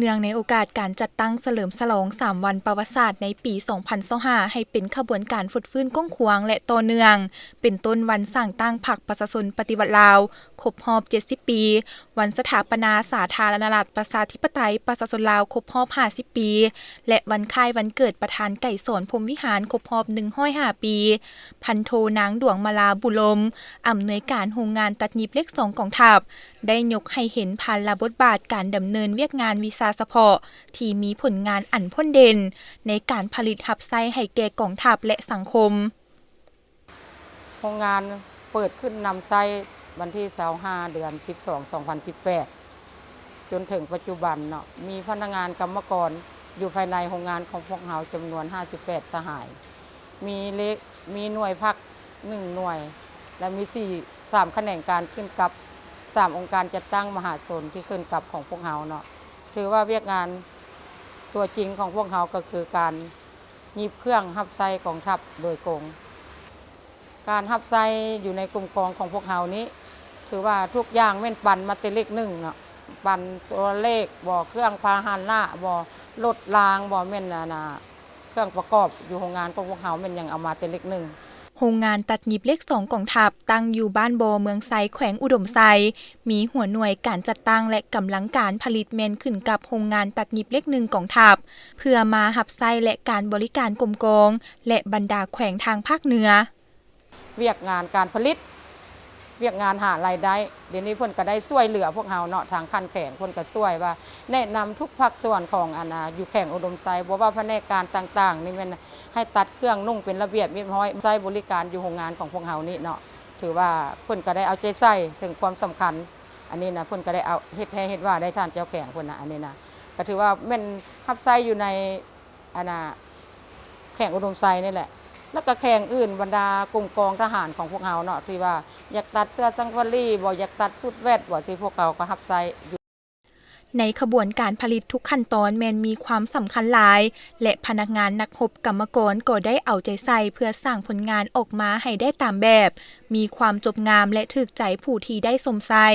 ເນື່ອງໃນໂອກາດການຈັດຕັ້ງສະເຫຼີມສະຫຼອງສາມວັນປະຫວັດສາດໃນປີສອງພັນຊາວຫ້າ ໃຫ້ເປັນຂະບວນການຟົດຟື້ນກວ້າງຂວາງ ແລະ ຕໍ່ເນື່ອງ, ເປັນຕົ້ນວັນສ້າງຕັ້ງພັກປະຊາຊົນປະຕິວັດລາວຄົບຮອບເຈັດສິບປີ, ວັນສະຖາປະນາສາທາລະນະລັດປະຊາທິປະໄຕປະຊາຊົນລາວຄົບຮອບຫ້າສິບປີ ແລະ ວັນຄ້າຍວັນເກີດປະທານໄກສອນ ພົມວິຫານ ຄົບຮອບໜຶ່ງຮ້ອຍຫ້າປີ, ພັນໂທ ນາງ ດວງມາລາ ບຸລົມ, ອຳນວຍການໂຮງງານຕັດຫຍິບເຫຼັກສອງກອງທັບ ໄດ້ຍົກໃຫ້ເຫັນພາລະບົດບາດການດຳເນີນວຽກງານວິຊາສະເພາະ ທີ່ມີຜົນງານອັນພົ້ນເດັ່ນໃນການຜະລິດຮັບໃຊ້ໃຫ້ແກ່ກອງທັບ ແລະ ສັງຄົມ. ໂຮງງານເປີດຂຶ້ນນຳໃຊ້ວັນທີຊາວຫ້າ ເດືອນສິບສອງ ສອງພັນສິບແປດ ຈົນເຖິງປັດຈຸບັນເນາະ, ມີພະນັກງານກຳມະກອນຢູ່ພາຍໃນໂຮງງານຂອງພວກເຮົາຈຳນວນຫ້າສິບແປດສະຫາຍ, ມີເລກ ມີໜ່ວຍພັກໜຶ່ງໜ່ວຍ ແລະ ມີສີ່ ສາມຂະແໜງການຂຶ້ນກັບ ສາມອົງການຈັດຕັ້ງມະຫາຊົນທີ່ຂຶ້ນກັບຂອງພວກເຮົາເນາະ. ຖືວ່າວຽກງານຕົວຈິງຂອງພວກເຮົາກໍຄືການ ຫຍິບເຄື່ອງຮັບໃຊ້ກອງທັບໂດຍກົງ. ການຮັບໃຊ້ຢູ່ໃນກຸ່ມກອງຂອງພວກເຮົານີ້ ຖືວ່າທຸກຢ່າງແມ່ນປັ່ນມາແຕ່ເລກໜຶ່ງເນາະ, ປັ່ນຕົວເລກບໍ ເຄື່ອງພາຫະນະບໍ ລົດລາງບໍ ແມ່ນອັນນ່າ ເຄື່ອງປະກອບຢູ່ໂຮງງານຂອງພວກເຮົາແມ່ນຫຍັງເອົາມາແຕ່ເລກໜຶ່ງ. ໂຮງງານຕັດຫຍິບເຫຼັກສອງກອງທັບ ຕັ້ງຢູ່ບ້ານບໍ່ ເມືອງໄຊ ແຂວງອຸດົມໄຊ, ມີຫົວໜ່ວຍການຈັດຕັ້ງ ແລະ ກຳລັງການຜະລິດແມ່ນຂຶ້ນກັບໂຮງງານຕັດຫຍິບເຫຼັກໜຶ່ງກອງທັບ ເພື່ອມາຮັບໃຊ້ ແລະ ການບໍລິການກົມກອງ ແລະ ບັນດາແຂວງທາງພາກເໜືອ. ວຽກງານການຜະລິດ, ວຽກງານຫາລາຍໄດ້, ດຽວນີ້ເພິ່ນກໍໄດ້ຊ່ວຍເຫຼືອພວກເຮົາເນາະ, ທາງຂັ້ນແຂວງເພິ່ນກໍຊ່ວຍວ່າແນະນຳທຸກພາກສ່ວນຂອງອັນ ອາ ຢູ່ແຂວງອຸດົມໄຊ, ບໍ່ວ່າພະແນກການຕ່າງໆ ນີ້ແມ່ນໃຫ້ຕັດເຄື່ອງນຸ່ງເປັນລະບຽບຮຽບຮ້ອຍ, ໃຊ້ບໍລິການຢູ່ໂຮງງານຂອງພວກເຮົານີ້ເນາະ. ຖືວ່າເພິ່ນກໍໄດ້ເອົາໃຈໃສ່ເຖິງຄວາມສຳຄັນ ອັນນີ້ນະ, ເພິ່ນກໍໄດ້ເອົາເຮັດແທ້ເຮັດວ່າໄດ້ ທ່ານເຈົ້າແຂວງເພິ່ນນະ, ອັນນີ້ນະ ກໍຖືວ່າແມ່ນຮັບໃຊ້ຢູ່ໃນ ອັນນ່າ ແຂວງອຸດົມໄຊນີ້ແຫຼະ ແລ້ວກໍແຂວງອື່ນ ບັນດາກົມກອງທະຫານຂອງພວກເຮົາເນາະ ທີ່ວ່າຢາກຕັດເສື້ອສັງກະສີບໍ ຢາກຕັດຊຸດແວັດບໍ ທີ່ພວກເຂົາກໍຮັບໃຊ້ຢູ່. ໃນຂະບວນການຜະລິດທຸກຂັ້ນຕອນແມ່ນມີຄວາມສຳຄັນຫຼາຍ ແລະ ພະນັກງານນັກຮົບກຳມະກອນກໍໄດ້ເອົາໃຈໃສ່ເພື່ອສ້າງຜົນງານອອກມາໃຫ້ໄດ້ຕາມແບບ, ມີຄວາມຈົບງາມ ແລະ ຖືກໃຈຜູ້ທີ່ໄດ້ຊົມໃຊ້.